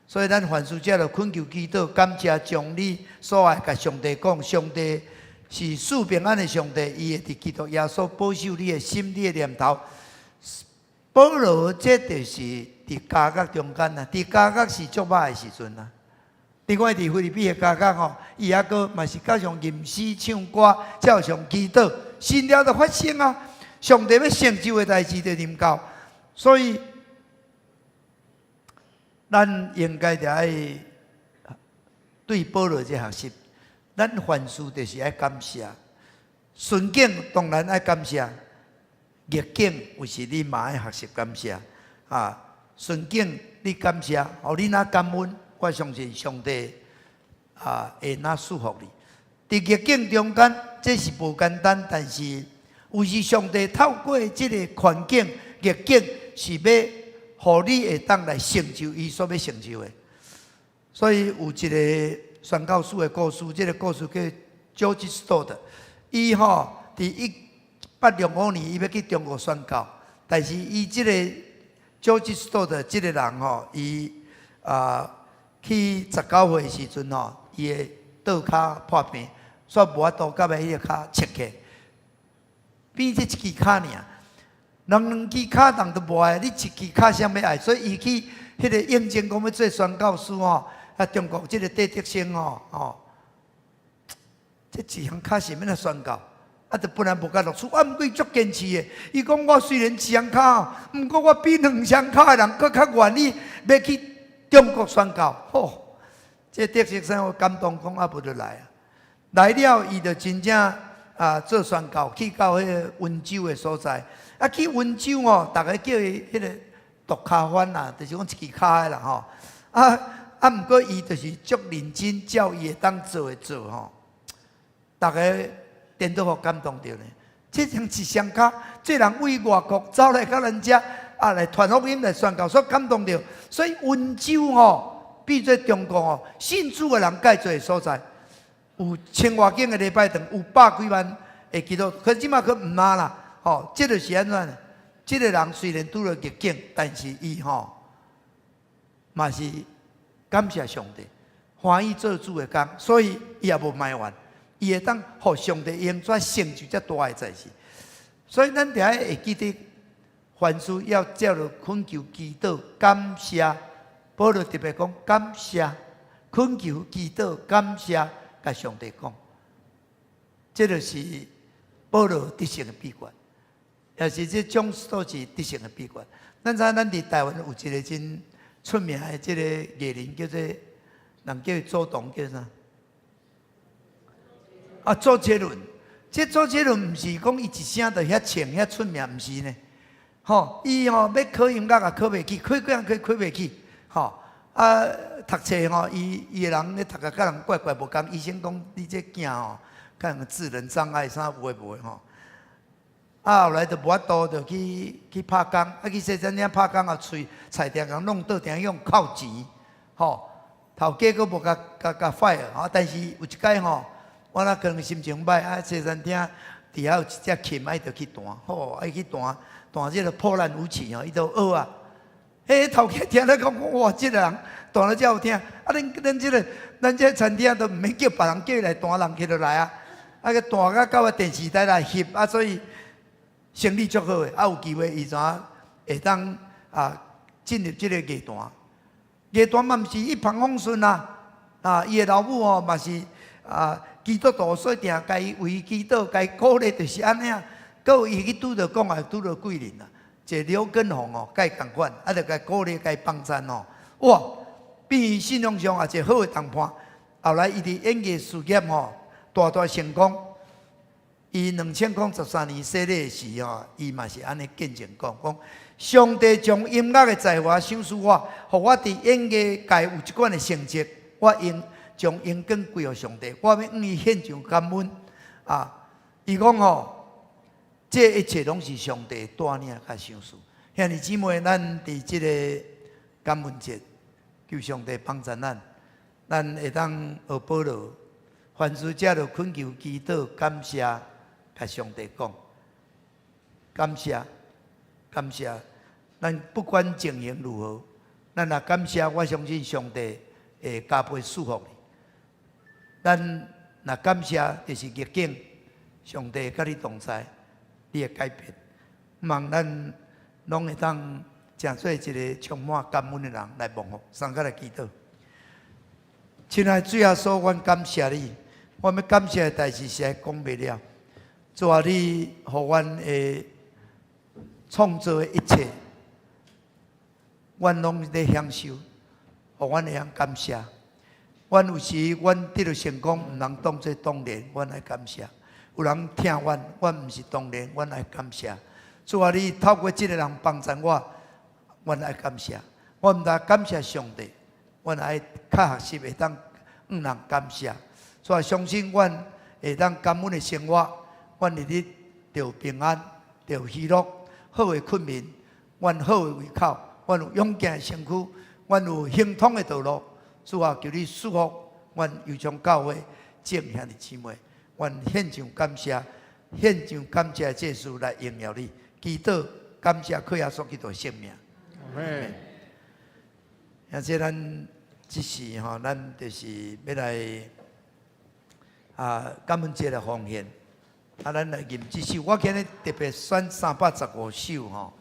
所以咱凡事藉著懇求祈禱，感謝將你所愛共上帝講，上帝是賜平安的上帝，伊會佇基督耶穌保守你的心、你的念頭。保羅這就是佇監獄中間啊，佇監獄是足歹的時陣啊。另外佇腓立比的監獄吼，伊猶閣嘛是加上吟詩唱歌，照常祈禱，神蹟就發生啊！上帝欲成就的代誌就臨到，所以咱應該著愛對保羅這學習，咱凡事就是愛感謝，順境當然愛感謝，逆境有時你嘛愛學習感謝啊。順境你感謝，予你若感恩，我相信上帝啊會若賜福你。佇逆境中間，這是無簡單，但是有時上帝透過這个環境逆境，是欲予你會當來成就伊所欲成就的。所以有一个宣教師的故事，這个故事叫 George Storrs。伊吼佇1865年，伊欲去中國宣教，但是伊這个 George Storrs 這个人吼，伊啊去19歲的時陣吼，伊的倒跤破病，煞無法度甲欲彼个跤切去，變這一支跤爾。人兩支跤人都無愛，你一支跤誰欲愛？所以伊去彼个應徵講欲做宣教師吼，啊，中國這个戴德生吼，吼，這一雙跤是欲來宣教？啊，就本來無共錄取，啊，毋過伊足堅持的。伊講我雖然一雙跤，毋過我比兩雙跤的人閣較願意欲去中國宣教。吼，這戴德生有感動，講啊，無就來啊。來了，伊就真正啊做宣教，去到彼个溫州的所在。啊，去溫州哦，逐个叫伊彼个獨跤番啦，就是講一支跤的啦吼。啊啊，毋過伊就是足認真，照伊會當做的做吼。逐个顛倒予感動著呢。這種一雙跤，這人為外國走來到咱遮，啊來傳福音來宣教，所感動著。所以溫州吼，變做中國吼信主的人蓋濟的所在，有千外間的禮拜堂，有百幾萬的基督徒，可是這馬閣毋呾啦，吼，這就是按怎？這个人雖然拄著逆境，但是伊吼嘛是感謝上帝，歡喜做主的工，所以伊也無埋怨，伊會當予上帝用怎成就遮大的代誌。所以咱定愛會記得，凡事要藉著懇求、祈禱、感謝。保羅特別講感謝，懇求、祈禱、感謝，共上帝講，這就是保羅得勝的秘訣，也是這種都是得勝的秘訣。咱知影咱佇台灣有一個真出名的這个藝人，叫做人叫伊祖堂叫啥？啊，周杰倫。這周杰倫毋是講伊一聲就遐唱遐出名，毋是呢。吼，伊吼欲考音樂也考袂起，考幾工考考袂起。吼，啊，讀冊吼，伊伊的人咧讀甲佮人怪怪無仝，醫生講你這囝吼，可能智能障礙啥有的無的吼。啊，後來就無法度，就去去拍工，啊去西餐廳拍工啊，喙菜店共弄倒，定用扣錢，吼，頭家閣無共共共 fire 吼，但是有一擺吼，我若可能心情䆀，啊西餐廳佇遐有一隻琴，伊就去彈，吼，愛去彈彈這个破爛舞曲吼，伊就學啊。彼頭家聽咧講，哇，這个人彈得遮有聽，啊，恁恁這个咱這个餐廳都毋免叫別人叫伊來彈，人去就來啊，啊個彈甲到個電視台來翕，啊，所以生意足好的，啊有機會伊怎會當啊進入這个藝壇？藝壇嘛毋是一帆風順啊，啊，伊的老母吼嘛是啊基督徒，所以定共伊為祈禱、共伊鼓勵，就是按呢啊。閣有伊去拄著講啊，拄著貴人啊，一個劉畊宏哦，佮伊仝款，啊，就共伊鼓勵、共伊幫贊吼，哇，變伊信仰上也一個好的同伴。後來伊佇演藝事業吼大大成功。伊2013年洗禮的時吼，伊嘛是按呢見證講，講上帝將音樂的才華賞賜我，予我佇演藝界有這款的成績，我應將榮光歸予上帝，我欲向伊獻上感恩。啊，伊講吼，這一切攏是上帝帶領佮賞賜。兄弟姊妹，咱佇這个感恩節，求上帝幫助咱，咱會當學保羅，凡事藉著懇求、祈禱、感謝，共上帝講，感謝，感謝。咱不管情形如何，咱若感謝，我相信上帝會加倍賜福你。咱若感謝，就是逆境，上帝佮你同在，你會改變。望咱攏會當成做一个充滿感恩的人來蒙福，相佮來祈禱。親愛的主耶穌，阮感謝你，我欲感謝的代誌實在講袂了。主啊，你予阮的創造的一切，阮攏咧享受，予阮會曉感謝。阮有時阮得著成功，毋通當做當然，阮愛感謝。有人疼阮，阮毋是當然，阮愛感謝。主啊，你透過這个人幫助我，阮愛感謝。我毋但感謝上帝，阮愛較學習會當向人感謝。主啊，相信阮會當感恩的生活，阮日日著平安、著喜樂，好的睏眠，阮好的胃口，阮有勇健的身軀，阮有亨通的道路。主啊，求你賜福阮油松教會眾兄弟姊妹，阮獻上感謝，獻上感謝祭司來榮耀你。祈禱感謝靠耶穌基督的聖名。阿們。而且咱這時吼，咱就是欲來啊感恩節來奉獻。啊，咱來吟這首，我今日特別選315首吼。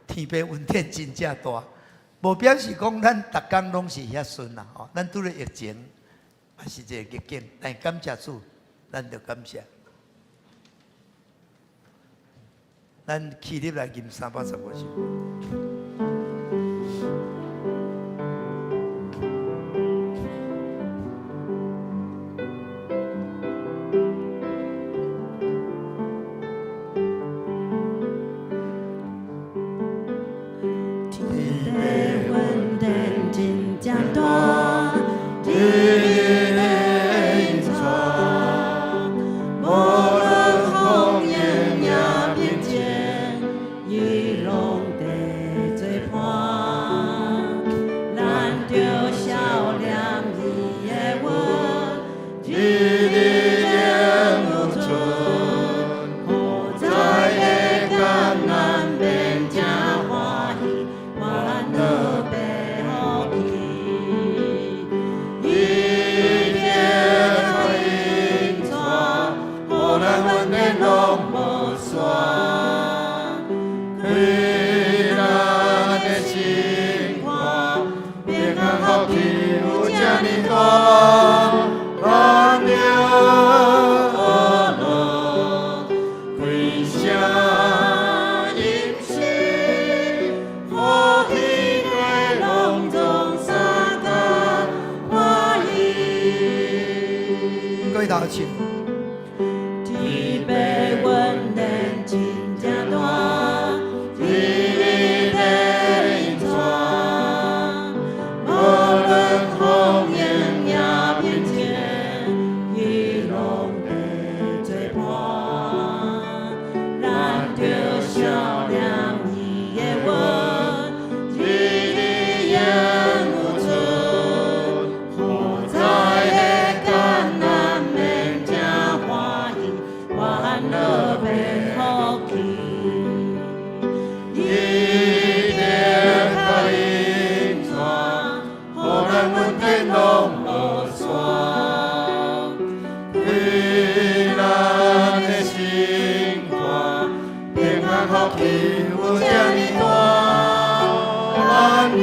天父恩典真正大，無表示講咱逐工攏是遐順啦吼。咱拄咧疫情，也是一個逆境，但感謝主，咱就感謝。咱起立來吟315首。天父恩典真正大，你的恩寵，無論風雨也平靜，伊攏佇過頭唱。天父恩典真正大，日日的引帶，無論風雲也變遷，伊攏佇做伴。咱著想念伊的恩，日日永有存。好在的艱難免誠歡喜，歡樂變福氣。伊的甲引帶，予咱穩定攏無散。開咱的心肝，平安福氣有這呢大，咱著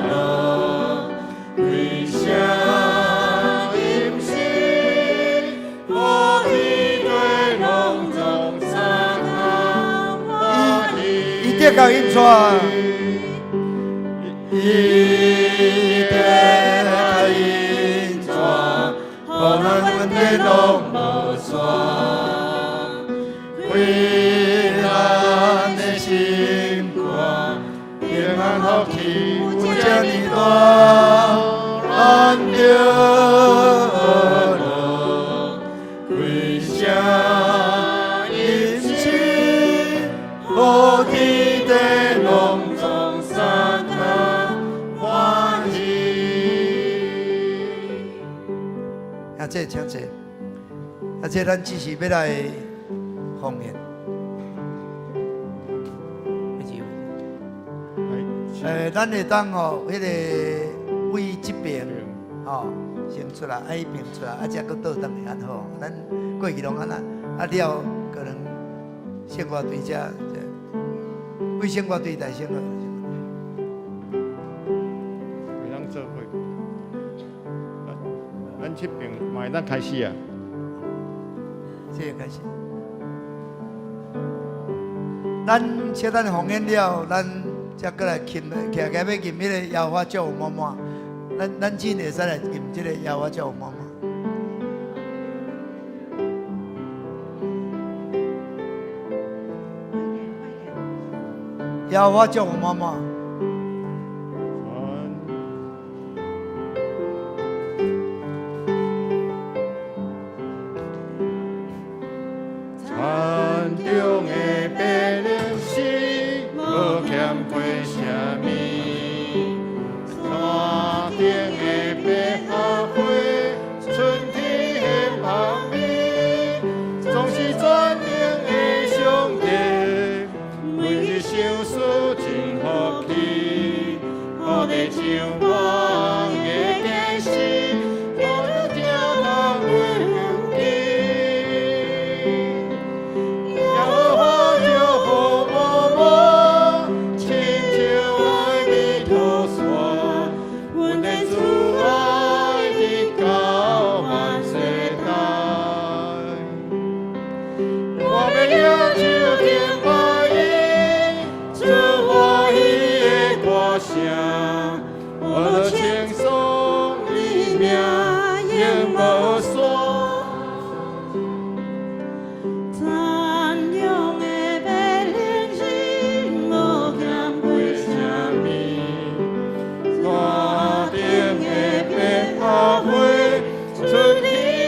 樂，開聲吟詩，予天地攏總相共歡喜。伊的共引帶，伊的共引帶，予咱穩定攏無散。開咱的心肝，平安福氣有這呢大，咱著樂，開聲吟詩，予天地攏總相共歡喜。啊，這請坐。啊，這咱只是欲來奉獻。咱會當吼，彼个位這爿吼先出來，啊彼爿出來，啊才閣倒轉來按好。咱過去攏按呢，啊了可能聖歌隊遮，為聖歌隊來先好。會當做伙。咱這爿嘛會當開始啊。這個開始。咱小等奉獻了，咱才閣來吟，徛起來欲吟彼个耶和華祝福滿滿。咱真會使來吟這个耶和華祝福滿滿。耶和華祝福滿滿。田中的白鷺鷥，無欠過啥物；山頂的百合花，春天的香味，總是全能的上帝。每日想思真福氣，予地上萬的家私，予你聽通的根基。耶和華祝福滿滿，親像海彌陀山，阮的慈愛直到萬世代。我欲舉手敬拜伊，出歡喜的歌聲，我稱頌伊名永無散。田中的白鷺鷥，無欠過啥物？山頂的百合花，春天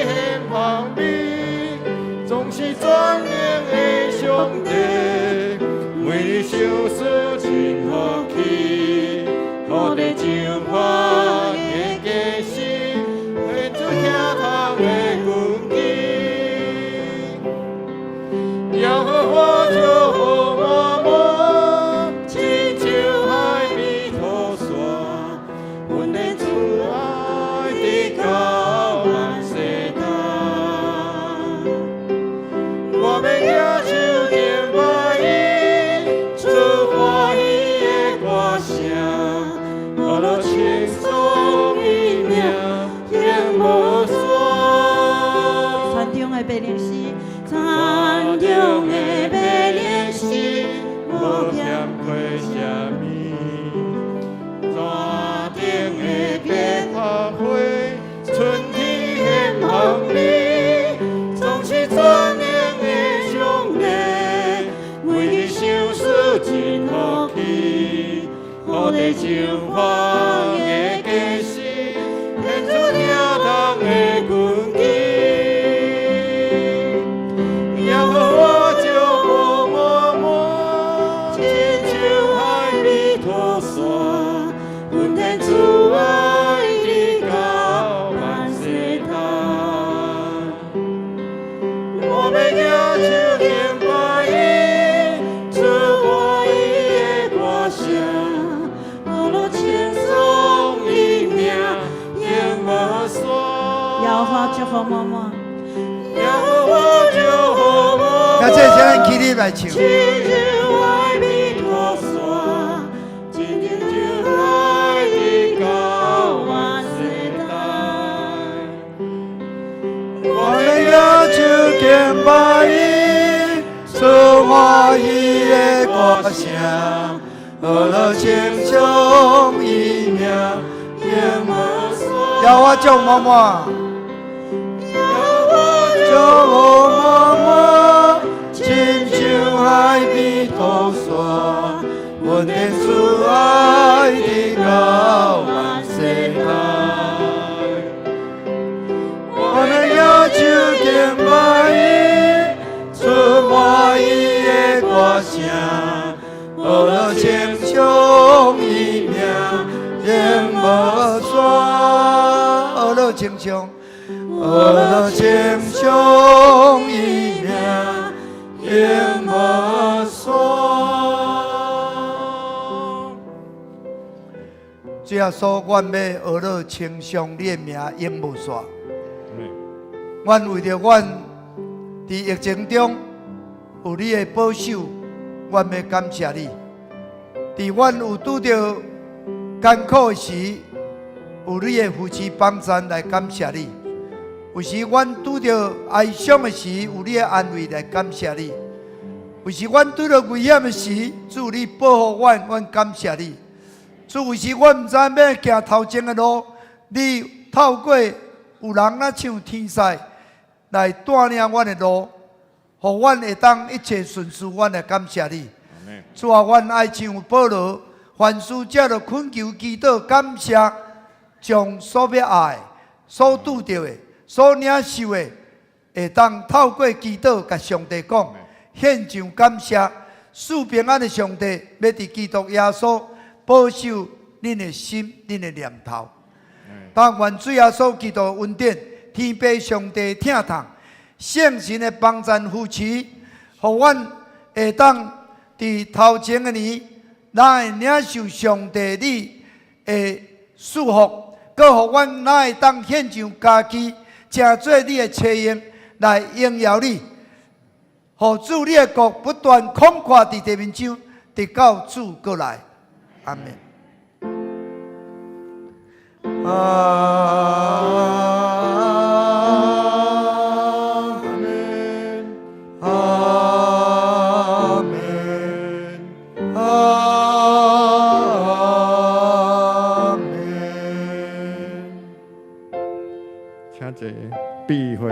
的香味，總是全能的上帝。每日想思真福氣，予地上萬的家私，獻出聽通的根基。耶和華祝福滿滿，親像海彌陀山，阮的慈愛直到萬世代。我欲舉手敬拜伊，出歡喜的歌聲，我來稱頌伊名永無散。田中的白鷺鷥，田中的白鷺鷥，無欠過啥物？山頂的百合花，春天情懷的解釋，天主疼痛的根基。耶和華祝福滿滿，親像海邊土沙，阮天主愛直到萬世代。我欲舉手敬拜伊，出歡喜的歌聲，學樂稱頌伊名，永無煞。耶和華祝福滿滿。耶和華祝福我。那這是咱起立來唱。親像海邊土沙，親像海直到萬世代。我欲舉手敬拜伊，出歡喜的歌聲，學樂稱頌伊名，永無煞。耶和華祝福滿滿，祝福滿滿，親像海邊土沙，阮天主愛直到萬世代。我欲舉手敬拜伊，出歡喜的歌聲，學樂稱頌伊名，永無煞。學樂稱頌，學樂稱頌伊名，永無煞。主耶穌，阮欲學樂稱頌你的名，永無煞。阮為著阮佇疫情中有你的保守，阮欲感謝你。佇阮有拄著艱苦的時，有你的扶持幫贊來感謝你。有時阮拄著哀傷的時，有你的安慰來感謝你。有時阮拄著危險的時，主你保護阮，阮感謝你。主有時阮毋知欲行頭前的路，你透過有人若像天使來帶領阮的路，予阮會當一切順遂，阮來感謝你。主啊，阮愛像保羅，凡事藉著懇求、祈禱、感謝，將所欲愛、所拄著的、所領受的，會當透過祈禱，共上帝講，獻上感謝，賜平安的上帝，欲佇基督耶穌保守恁的心、恁的念頭。但願主耶穌基督的恩典、天父上帝疼痛、聖神的幫贊扶持，予阮會當佇頭前的年，咱會領受上帝你的祝福，閣予阮咱會當獻上家己，成做你的車用來榮耀你，予主你的國不斷擴闊佇地面上，直到主閣來。阿們。阿們，阿們，阿們。請坐，閉會。